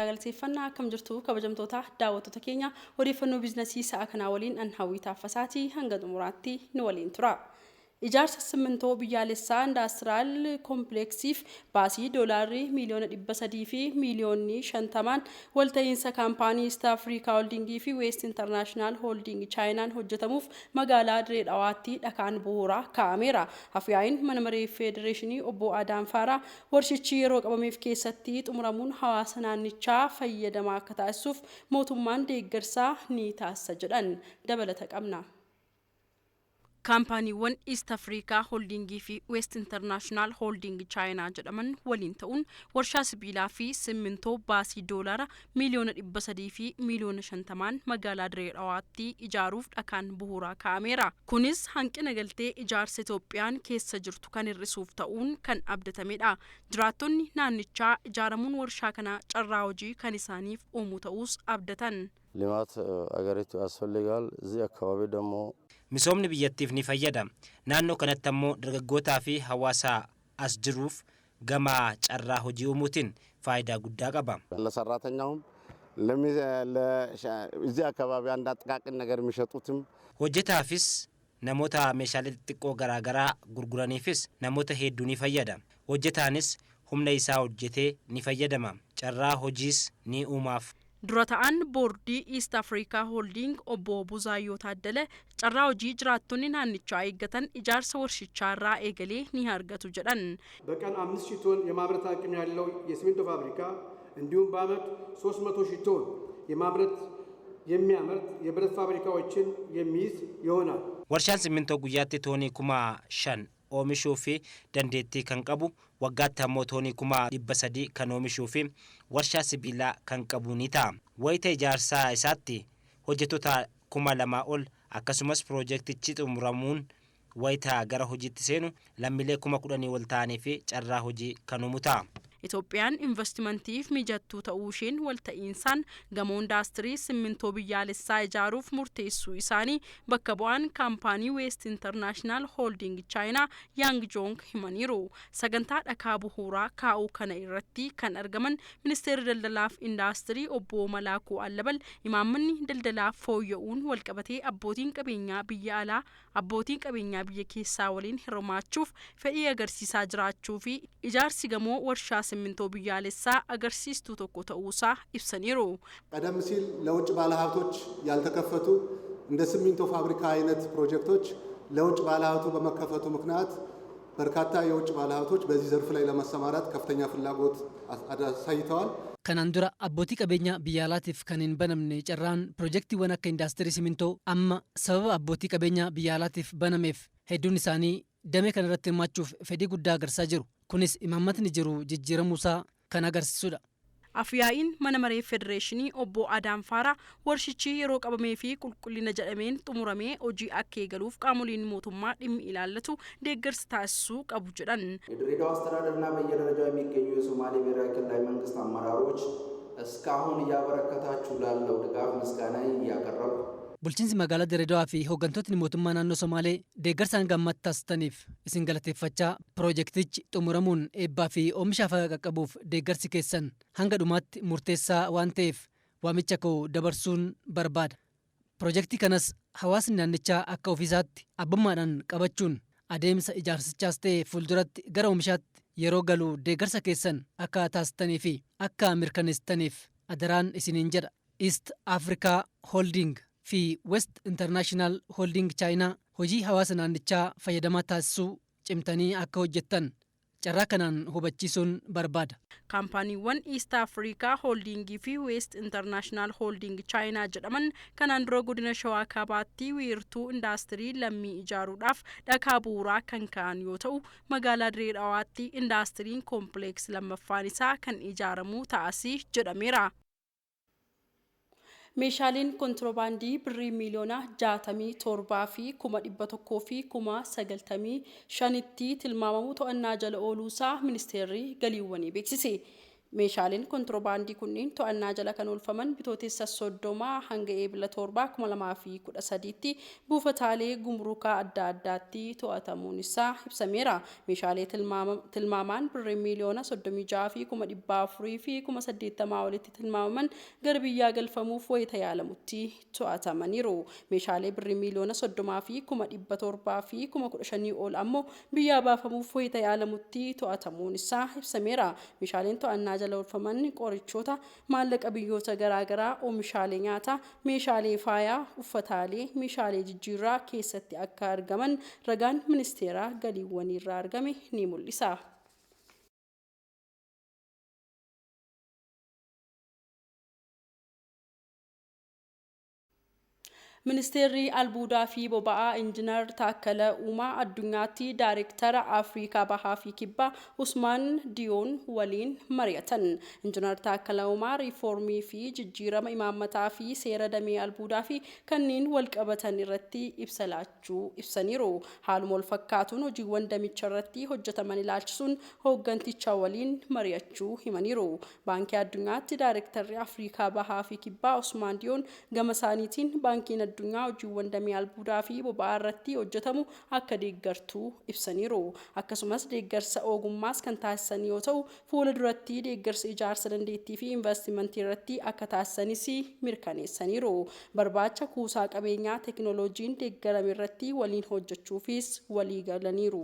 guddaa galateeffannaa. Akkam jirtu kabajamtoota daawwattoota keenya? Odeeffannoo biizinasii sa'a kanaa waliin an Hawwii Taaffasaatii, hanga xumuraatti nu waliin tura. Ijaarsa simmintoo biyyaalessaa indaastiraal koompileeksiif baasii doolaarri miiliyoona 300 fi miiliyoonni 50n walta'iinsa kaampaanii East Africa Holdingii fi West International Holding Chaayinaan hojjetamuuf magaalaa Diree Dhawaatti dhakaan bu'uuraa kaa'ameera. Afyaa'iin mana maree federeeshinii obbo Adaam Faaraa warshichi yeroo qabameef keessatti xumuramuun hawaasa naannichaa fayyadamaa akka taasisuuf mootummaan deeggarsaa ni taasisa jedhan. Dabalata qabna. Kaampaaniiwwan East Africa Holdingii fi West International Holding Chaayinaa jedhaman waliin ta'uun warshaa sibiilaa fi simmintoo baasii doolaara miiliyoona 300 fi miiliyoona 50n magaalaa Diree Dhawaatti ijaaruuf dhakaan bu'uuraa kaa'ameera. Kunis hanqina galtee ijaarsa Itoophiyaan keessa jirtu kan hir'isuuf ta'uun kan abdatamedha. Jiraattonni naannichaa ijaaramuun warshaa kana carraa hojii kan isaaniif uumu ta'uus abdatan. ልማት አገሪቱ ያስፈልጋል። እዚህ አካባቢ ደግሞ Misoomni biyyattiif ni fayyada. Naannoo kanatti ammoo dargaggootaa fi hawaasa as jiruuf gama carraa hojii uumuutiin faayidaa guddaa qaba. ለሰራተኛውም እዚህ አካባቢ አንዳንድ ጥቃቅን ነገር የሚሸጡትም Hojjetaafis, namoota meeshaalee xixiqqoo garaagaraa gurguraniifis, namoota hedduu ni fayyada. Hojjetaanis humna isaa hojjetee ni fayyadama. Carraa hojiis ni uumaaf. Dura ta'an boordii East Africa Holding obbo Buzaayyoo Taaddala carraa hojii jiraattonni naannichaa eeggatan ijaarsa warshichaa irraa eegalee ni argatu jedhan. በቀን 5,000 ቶን የማምረት አቅም ያለው የሲሚንቶ ፋብሪካ እንዲሁም በዓመት 300 ሺህ ቶን የማምረት የሚያመርት የብረት ፋብሪካዎችን የሚይዝ ይሆናል። Warshaan simmintoo guyyaatti toonii 5,000 oomishuu fi dandeettii kan qabu, waggaatti ammoo toonii 300,000 kan oomishuu fi warshaa sibiilaa kan qabu ni ta'a. Wayita ijaarsaa isaatti hojjettoota 2,000 ol, akkasumas piroojeektichi xumuramuun wayita gara hojiitti seenu lammiilee 10,000 ol ta'anii fi carraa hojii kan uumu ta'a. Itoophiyaan investimantiif mijattuu ta'uu isheen walta'iinsaan gamoo indaastirii simmintoo biyyaalessaa ijaaruuf murteessuu isaanii bakka bu'aan kaampaanii West International Holding Chaayinaa Yaang Joong himaniiru. Sagantaa dhakaa bu'uuraa kaa'uu kana irratti kan argaman ministeerri daldalaaf indaastirii obbo Malaakuu Allabal imaammanni daldalaa fooyya'uun walqabatee abbootiin qabeenyaa biyya alaa abbootiin qabeenyaa biyya keessaa waliin hirmaachuuf fedhii agarsiisaa jiraachuu fi ijaarsi gamoo warshaa simmintoo biyyaalessaa agarsiistuu tokko ta'uusaa ibsaniiru. ቀደም ሲል ለውጭ ባለሀብቶች ያልተከፈቱ እንደ ሲሚንቶ ፋብሪካ አይነት ፕሮጀክቶች ለውጭ ባለሀብቱ በመከፈቱ ምክንያት በርካታ የውጭ ባለሀብቶች በዚህ ዘርፍ ላይ ለመሰማራት ከፍተኛ ፍላጎት አሳይተዋል። Kanaan dura abbootii qabeenyaa biyya alaatiif kan hin banamne carraan piroojeektiiwwan akka indaastirii simintoo amma sababa abbootii qabeenyaa biyya alaatiif banameef hedduun isaanii damee kana irratti hirmaachuuf fedhii guddaa agarsiisaa jiru. Kunis imaammatni jiru jijjiiramuusaa kan agarsiisudha. Afyaa'iin mana maree federeeshinii obbo Adaam Faaraa warshichi yeroo qabamee fi qulqullina jedhameen xumuramee hojii akka eegaluuf qaamoleen mootummaa dhimmi ilaallatu deeggarsa taasisuu qabu jedhan. የድሬዳዋ አስተዳደርና በየደረጃው የሚገኙ የሶማሌ ብሔራዊ ክልላዊ መንግስት አመራሮች እስካሁን እያበረከታችሁ ላለው ድጋፍ ምስጋና እያቀረቡ Bulchiinsi magaalaa Dirreedawaa fi hooggantootni mootummaa naannoo Somaalee deeggarsa hanga ammaatti taasisaniif isin galateeffachaa, piroojeektichi xumuramuun eebbaa fi oomishaaf akka qaqqabuuf deeggarsi keessan hanga dhumaatti murteessaa waan ta'eef waamicha koo dabarsuun barbaada. Piroojeektii kanas hawaasni naannichaa akka ofiisaatti abbummaadhaan qabachuun adeemsa ijaarsichaas ta'e fuulduratti gara oomishaatti yeroo galu deeggarsa keessan akka taasistanii fi akka mirkaneessitaniif adaraan isiniin jedha. East Africa Holding fi West International Holding Chaayinaa hojii hawaasa naannichaa fayyadamaa taasisuu cimtanii akka hojjettan carraa kanaan hubachiisuun barbaada. Kaampaaniiwwan East Africa Holdingii fi West International Holding Chaayinaa jedhaman kanaan dura godina Shawaa Kaabaatti wiirtuu indaastirii lammii ijaaruudhaaf dhakaa bu'uuraa kan ka'an yoo ta'u, magaalaa Diree Dhawaatti indaastiriin koompileeks lammaffaan isaa kan ijaaramu ta'asii jedhameera. Meeshaaleen kontiroobaandii birrii 67,195,000tti tilmaamamu to'annaa jala ooluusaa ministeerri galiiwwanii beeksise. Meeshaaleen kontirobaandii kunneen to'annaa jala kan oolfaman Bitootessa 30 hanga Eebila 7, 2013tti buufataalee gumrukaa adda addaatti to'atamuun isaa ibsameera. Meeshaalee tilmaamaan birrii miiliyoona 36 fi 400,000 fi 80,000 olitti tilmaamaman gara biyyaa galfamuuf wayita yaalamutti to'atamaniiru. Meeshaalee birrii miiliyoona 30 fi 700,000 fi 15,000 ol ammoo biyyaa baafamuuf wayita yaalamutti to'atamuun isaa ibsameera. Meeshaaleen to'annaa jala oolfaman qorichoota, maallaqa biyyoota garaagaraa, oomishaalee nyaataa, meeshaalee faayaa, uffataalee, meeshaalee jijjiirraa keessatti akka argaman ragaan ministeera galiiwwanii irraa argame ni mul'isa. Ministeerri Albuudaa fi Boba'aa Injiinar Taakkala Uumaa addunyaatti Daayireektara Afrikaa Bahaa fi Kibbaa Usmaan Diyoon waliin mari'atan. Injiinar Taakkala Uumaa riifoormii fi jijjiirama imaammataa fi seera damee albuudaa fi kanneen wal qabatan irratti ibsa laachuu ibsaniiru. Haaluma wal fakkaatuun hojiiwwan damicha irratti hojjetaman ilaalchisuun hoogganticha waliin mari'achuu himaniiru. Baankii Addunyaatti Daayireektarri Afrikaa Bahaa fi Kibbaa Usmaan Diyoon gama isaaniitiin baankiin addunyaa hojiiwwan damee albuudaa fi boba'aa irratti hojjetamu akka deeggartu ibsaniiru. Akkasumas deeggarsa ogummaas kan taasisan yoo ta'u, fuula duratti deeggarsa ijaarsa dandeettii fi investimentii irratti akka taasisanis mirkaneessaniiru. Barbaacha kuusaa qabeenyaa teekinooloojiin deeggarame irratti waliin hojjechuufis walii galaniiru.